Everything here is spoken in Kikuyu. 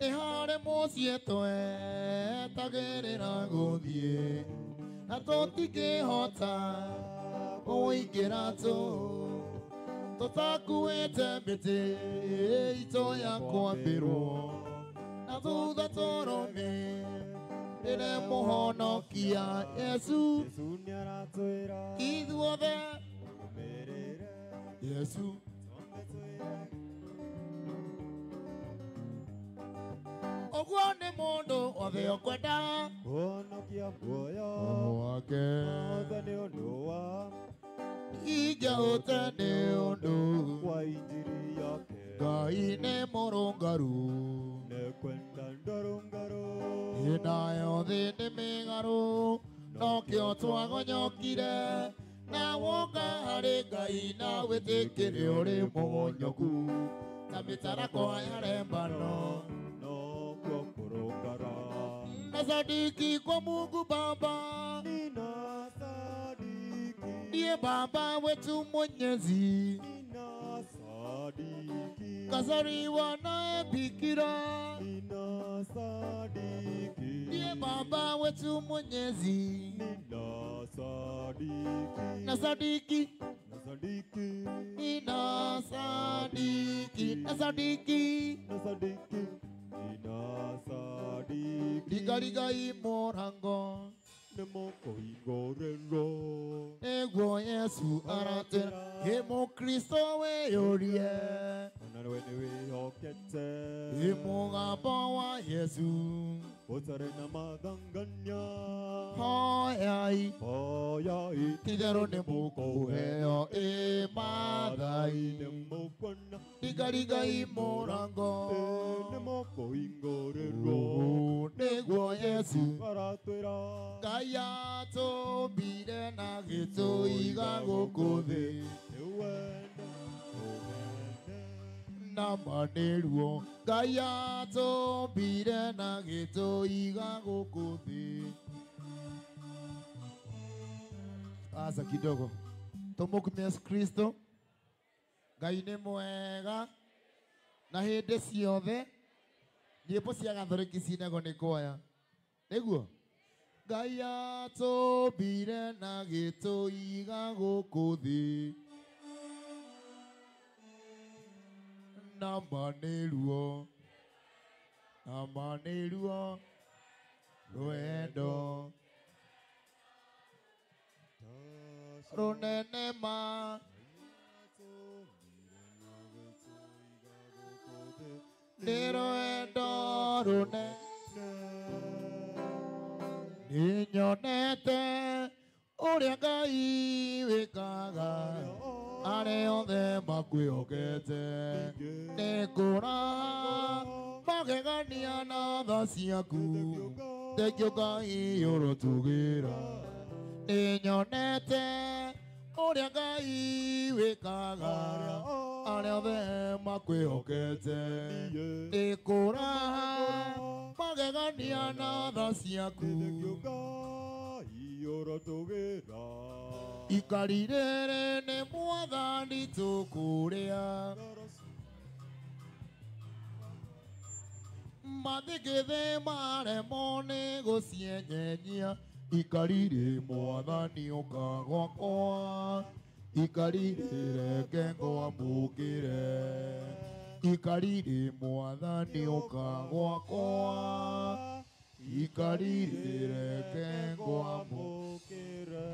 Nĩ harĩ mũciĩ twetagĩrĩra gũthiĩ na tũtingĩhota kũingĩra tũtakuĩte mĩtĩ itũ ya kwambĩrwo na thutha tũrũmĩrĩre mũhonokia Yesu. Yesu nĩaratwĩra ithuothe tũrũmĩrĩre Yesu. Ũguo nĩ mũndũ othe ũkwenda kũhonokia muoyo wake othe nĩ ũndũ wa ingĩahota nĩ ũndũ wa injiri yake. Ngai nĩ mũrũngaru nĩkwenda ndũrũngarũ nayo thĩ nĩ mĩgarũ nokĩo twagonyokire na woka harĩ Ngai na wĩtĩkĩre ũrĩ mũgonyoku ta mĩtarakwa ya Lebano nokuo kũrũngara. Na sadiki kwa Mungu Baba, nina sadiki ndiye Baba wetu Mwenyezi, nina sadiki kazaliwa naye Bikira, nina sadiki ndiye Baba wetu Mwenyezi, nina sadiki na sadiki na sadiki nina sadiki na sadiki na sadiki nina sadiki rigarigai mũrango nĩmũkũhingũrĩrwo nĩguo Yesu aratwĩra ĩ mũkristo wĩyũrie ona we nĩwĩhokete ĩ mũgambo wa Yesu ũtarĩ na mathangania hoyai hoyai titherũ nĩ mũkũheo ĩ mathai nĩmũkuona rigarigai mũrango nĩmũkũhingũrĩrwo nĩguo Yesu aratwĩra Ngai atũmbire na gĩtũiga gũkũ thĩ nĩ wendo mũnene na ma nĩruo Ngai atũmbire na gĩtũiga gũkũ thĩ. Asa kidogo tũmũkumie Yesu Kristo. Ngai nĩ mwega na hĩndĩ ciothe. Nyĩmbo cia Gathoreki cinagwo nĩ kwaya nĩguo Ngai atũmbire na gĩtũiga gũkũ thĩ na ma nĩruo na ma nĩruo rwendo rũnene ma nĩ rwendo rũnene. Nĩnyonete ũrĩa Ngai wĩkaga arĩa othe makwĩhokete nĩ kũra magegania na tha ciaku thengio Ngai ũrotugĩra. Nĩnyonete ũrĩa Ngai wĩkaga arĩa othe makwĩhokete nĩ kũra magegania na tha ciaku ikarĩrĩre nĩ mwathani tũkũrĩa mathĩgĩthĩ maremwo nĩ gũcienyenyia ikarĩrĩ mwathani ũka gwakwa ikarĩrĩ reke ngwamũkĩre ikarĩrĩ mwathani ũka gwakwa ikarĩrĩ reke ngwamũkĩre.